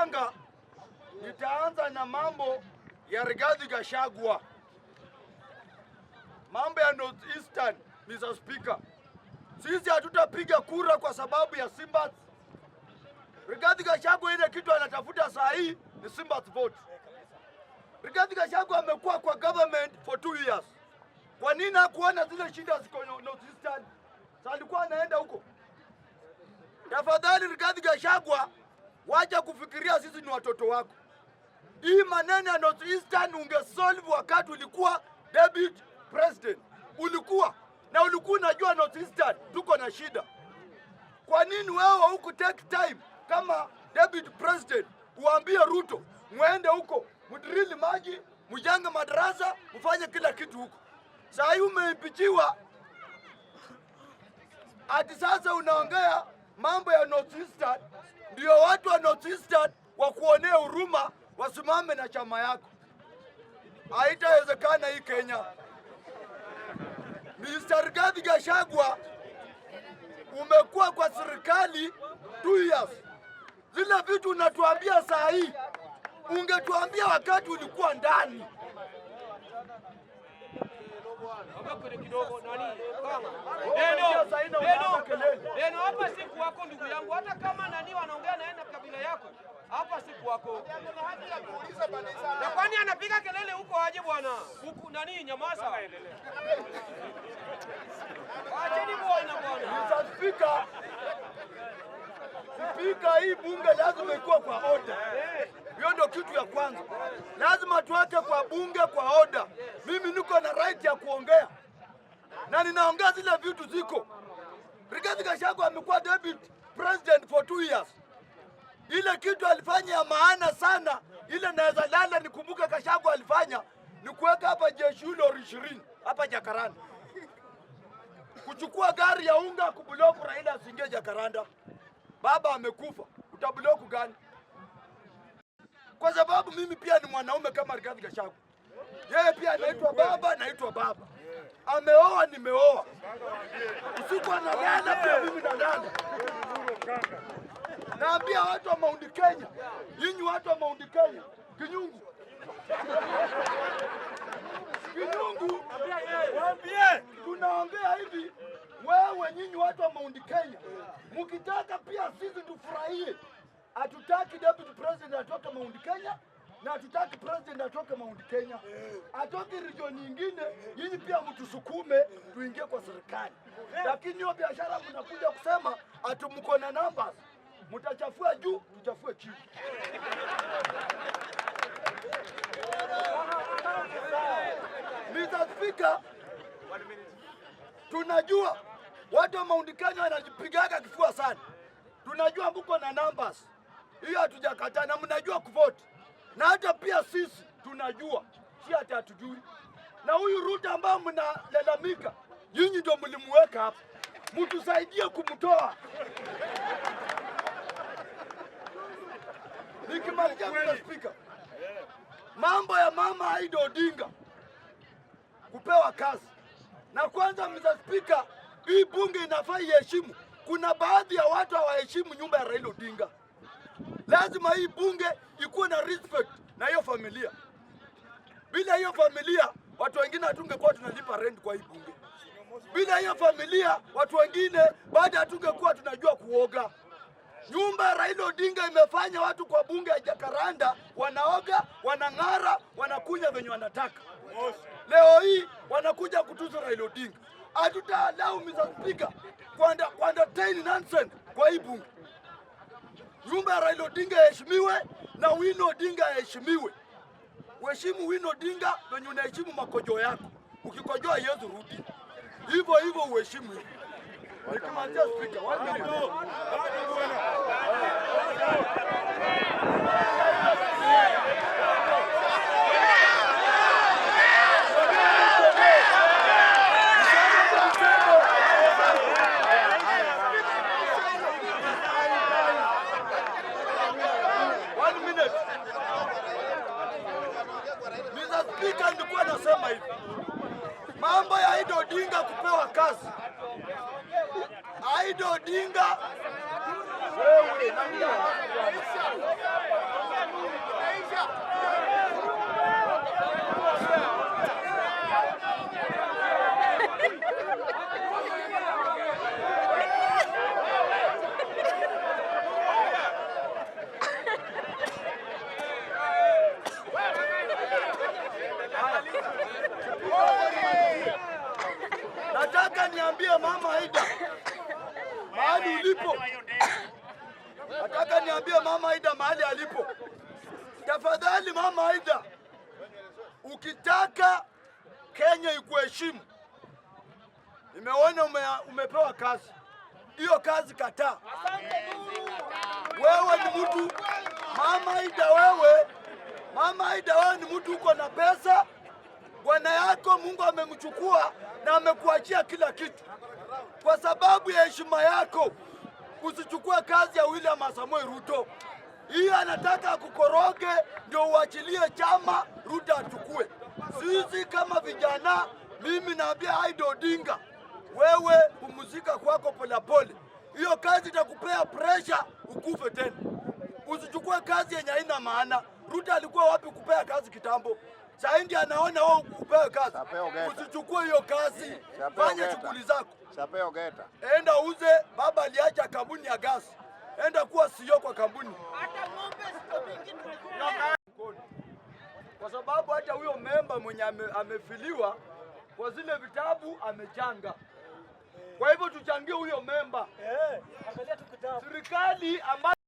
Okanga, nitaanza na mambo ya Rigathi Gachagua, mambo ya North Eastern. Mr. Speaker, sisi hatutapiga kura kwa sababu ya sympathy. Rigathi Gachagua ile kitu anatafuta saa hii ni sympathy vote. Rigathi Gachagua amekuwa kwa government for 2 years. Kwa nini hakuona zile shida ziko North Eastern? Sasa alikuwa anaenda huko. Tafadhali Rigathi Gachagua, wacha kufikiria sisi ni watoto wako. Hii maneno ya North Eastern ungesolve wakati ulikuwa deputy president. Ulikuwa na ulikuwa unajua North Eastern tuko na shida. Kwa nini wewe huku take time kama deputy president uambie Ruto mwende huko mdrill maji, mjenge madarasa, mfanye kila kitu huko? Saa hii umeimpeachiwa, ati sasa unaongea mambo ya North Eastern, ndio watu wa North Eastern wakuonee huruma wasimame na chama yako. Haitawezekana hii Kenya. Mr. Rigathi Gachagua, umekuwa kwa serikali 2 years. Zile vitu unatuambia saa hii ungetuambia wakati ulikuwa ndani. Kidogo nani kama Wewe saa hii na unaanza kelele. Deno, hapa si kwako ndugu yangu, hata kama nani wanaongea naye na kabila yako, hapa si kwako. Na kwani anapiga kelele huko aje bwana? Huku nani, nyamaza. Acheni bwana bwana. Mr. Speaker, Spika, hii bunge lazima ikuwa kwa order. Hiyo ndio kitu ya kwanza, lazima tuweke kwa bunge kwa order. Mimi niko na right ya kuongea na ninaongea zile vitu ziko. Rigathi Gachagua amekuwa deputy president for 2 years. Ile kitu alifanya ya maana sana, ile naweza lala nikumbuke Gachagua alifanya ni kuweka hapa jeshi lori 20 hapa Jakaranda, kuchukua gari ya unga kublock Raila asiingie Jakaranda. Baba amekufa, utablock gani? Kwa sababu mimi pia ni mwanaume kama Rigathi Gachagua. Yeye pia anaitwa baba, naitwa baba. Ameoa, nimeoa. Usiku analala, pia mimi nalala. Naambia watu wa Mount Kenya, nyinyi watu wa Mount Kenya, Kinyungu, Kinyungu, tunaongea hivi, wewe nyinyi watu wa Mount Kenya, mkitaka pia sisi tufurahie. Hatutaki deputy president atoke Mount Kenya na hatutaki president atoke Mount Kenya, atoke region nyingine. Nyinyi pia mtusukume tuingie kwa serikali, lakini hiyo biashara mnakuja kusema ati mko na numbers, mtachafua juu, tuchafue chini. Mr. Speaker, tunajua watu wa Mount Kenya wanajipigaga kifua sana. Tunajua mko na numbers, hiyo hatujakataa, na mnajua kuvote, na hata pia sisi tunajua, si hata hatujui. Na huyu Ruto ambao mnalalamika, nyinyi ndio mlimuweka hapa, mtusaidie kumtoa. Nikimalizia Mr. Speaker, mambo ya mama Aida Odinga kupewa kazi. Na kwanza, Mr. Speaker, hii bunge inafaa iheshimu. Kuna baadhi ya watu hawaheshimu nyumba ya Raila Odinga. Lazima hii bunge ikuwe na respect na hiyo familia. Bila hiyo familia, watu wengine hatungekuwa tunalipa rent kwa hii bunge. Bila hiyo familia, watu wengine bado hatungekuwa tunajua kuoga. Nyumba ya Raila Odinga imefanya watu kwa bunge ya Jakaranda wanaoga, wanang'ara, wanakunya venye wanataka. Leo hii wanakuja kutuza Raila Odinga. Hatutaallow Mr. Speaker kuentertain nonsense kwa hii bunge. Nyumba ya Raila Odinga iheshimiwe na Winnie Odinga aheshimiwe. Uheshimu Winnie Odinga venye unaheshimu makojo yako. Ukikojoa Yesu rudi. Hivyo hivyo uheshimu hivyo. Nikimalizia Speaker, one minute. One minute. Mr. Speaker, nilikuwa nasema hivi. Mambo ya Aida Odinga kupewa kazi. Aida Odinga wewe nani? Nataka niambie Mama Aida mahali alipo, tafadhali Mama Aida, ukitaka Kenya ikuheshimu, nimeona umepewa kazi, hiyo kazi kataa. Wewe ni mtu Mama Aida, wewe Mama Aida, wewe ni mtu uko na pesa. Bwana yako Mungu amemchukua na amekuachia kila kitu. Kwa sababu ya heshima yako, usichukue kazi ya William Samoei Ruto. Hii anataka akukoroge ndio uachilie chama Ruto achukue. Sisi kama vijana, mimi naambia Aida Odinga, wewe pumzika kwako polepole. Hiyo kazi itakupea pressure ukufe tena. Usichukue kazi yenye haina maana. Ruto alikuwa wapi kupea kazi kitambo? Sasa ndiye anaona wewe upewe kazi. Sapeo geta. Usichukue hiyo kazi, Sapeo fanya geta. Shughuli zako. Sapeo geta. Enda uze. Baba aliacha kampuni ya gasi, enda kuwa CEO kwa kampuni, kwa sababu hata huyo memba mwenye amefiliwa kwa zile vitabu amechanga. Kwa hivyo tuchangie huyo memba. Serikali ambayo